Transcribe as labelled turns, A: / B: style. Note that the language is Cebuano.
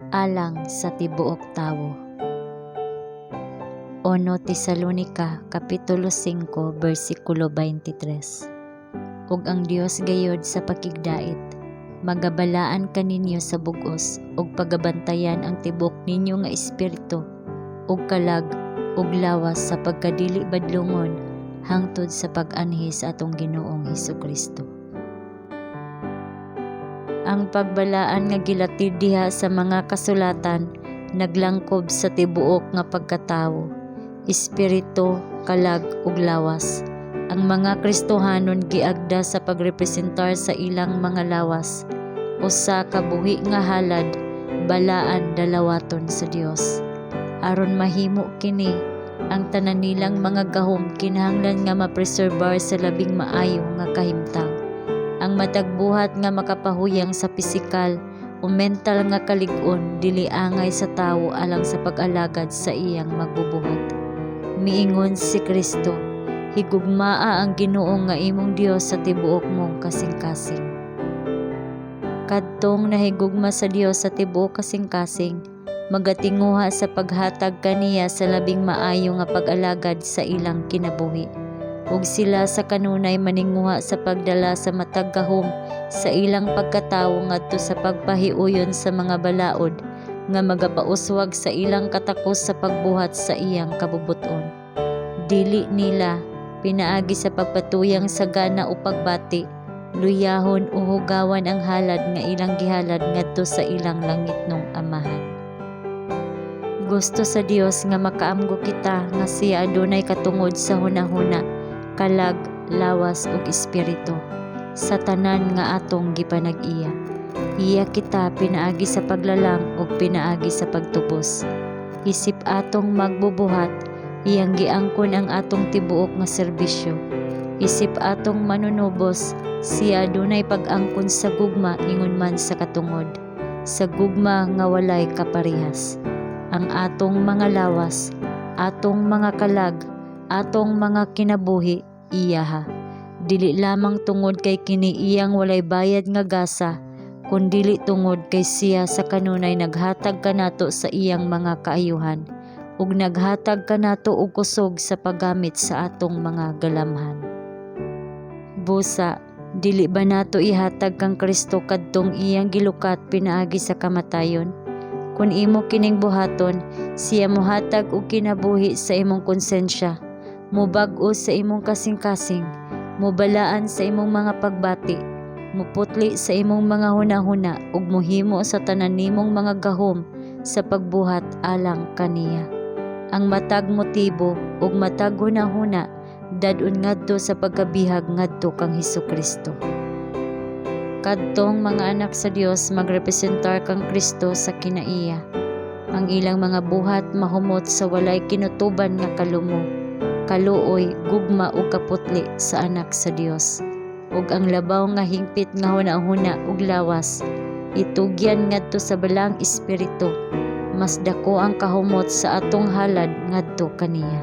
A: Alang sa tibuok tawo. Uno Tesalonica kapitulo 5 bersikulo 23. Ug ang Dios gayod sa pakigdait magabalaan kaninyo sa bug-os ug pagabantayan ang tibuok ninyo nga espiritu ug kalag ug lawas sa pagkadili badlongon hangtod sa pag-anhi sa atong Ginoong Hesukristo. Ang pagbalaan nga gilatid diha sa mga kasulatan naglangkob sa tibuok nga pagkatawo, espiritu, kalag ug lawas. Ang mga Kristohanon giagda sa pagrepresentar sa ilang mga lawas usa ka buhi nga halad, balaan, dalawaton sa Dios. Aron mahimo kini, ang tanan nilang mga gahom kinahanglan nga mapreserbar sa labing maayo nga kahimtang. Ang matag buhat nga makapahuyang sa pisikal o mental nga kalig-on dili angay sa tawo alang sa pag-alagad sa iyang magbubuhat. Miingon si Kristo, "Higugmaa ang Ginoo nga imong Dios sa tibuok mong kasing-kasing." Kadtong nahigugma sa Dios sa tibuok kasing-kasing magatinguha sa paghatag kaniya sa labing maayo nga pag-alagad sa ilang kinabuhi, ug sila sa kanunay maninguha sa pagdala sa matag gahom sa ilang pagkatawo ngadto sa pagpahiuyon sa mga balaod nga magapauswag sa ilang katakos sa pagbuhat sa iyang kabubut-on. Dili nila, pinaagi sa pagpatuyang sa gana o pagbati, luyahon o hugawan ang halad nga ilang gihalad ngadto sa ilang langitnong Amahan. Gusto sa Dios nga makaamgo kita nga siya adunay katungod sa hunahuna, kalag, lawas ug espiritu sa tanan nga atong gipanag-iya. Iya kita pinaagi sa paglalang ug pinaagi sa pagtubos. Isip atong magbubuhat, iyang giangkon ang atong tibuok nga serbisyo. Isip atong manunubos, siya adunay pag-angkon sa gugma ingon man sa katungod, sa gugma nga walay kaparehas. Ang atong mga lawas, atong mga kalag, atong mga kinabuhi, iyaha. Dili lamang tungod kay kini iyang walay bayad nga gasa, kundili tungod kay siya sa kanunay naghatag kanato sa iyang mga kaayuhan ug naghatag kanato og kusog sa paggamit sa atong mga galamhan. Busa, dili ba nato ihatag kang Kristo kadtong iyang gilukat pinaagi sa kamatayon? Kun imo kining buhaton, siya mohatag og kinabuhi sa imong konsensya, mobag-o sa imong kasing-kasing, mobalaan sa imong mga pagbati, moputli sa imong mga hunahuna ug mohimo sa tanan nimong mga gahom sa pagbuhat alang kaniya. Ang matag motibo ug matag hunahuna dad-on ngadto sa pagkabihag ngadto kang Hesukristo. Kadtong mga anak sa Dios magrepresentar kang Kristo sa kinaiya. Ang ilang mga buhat mahumot sa walay kinutuban nga kalumo, kaluoy, gugma ug kaputli sa anak sa Dios. Ug ang labaw nga hingpit nga hunahuna ug lawas itugyan ngadto sa Balaang Espiritu. Mas dako ang kahumot sa atong halad ngadto kaniya.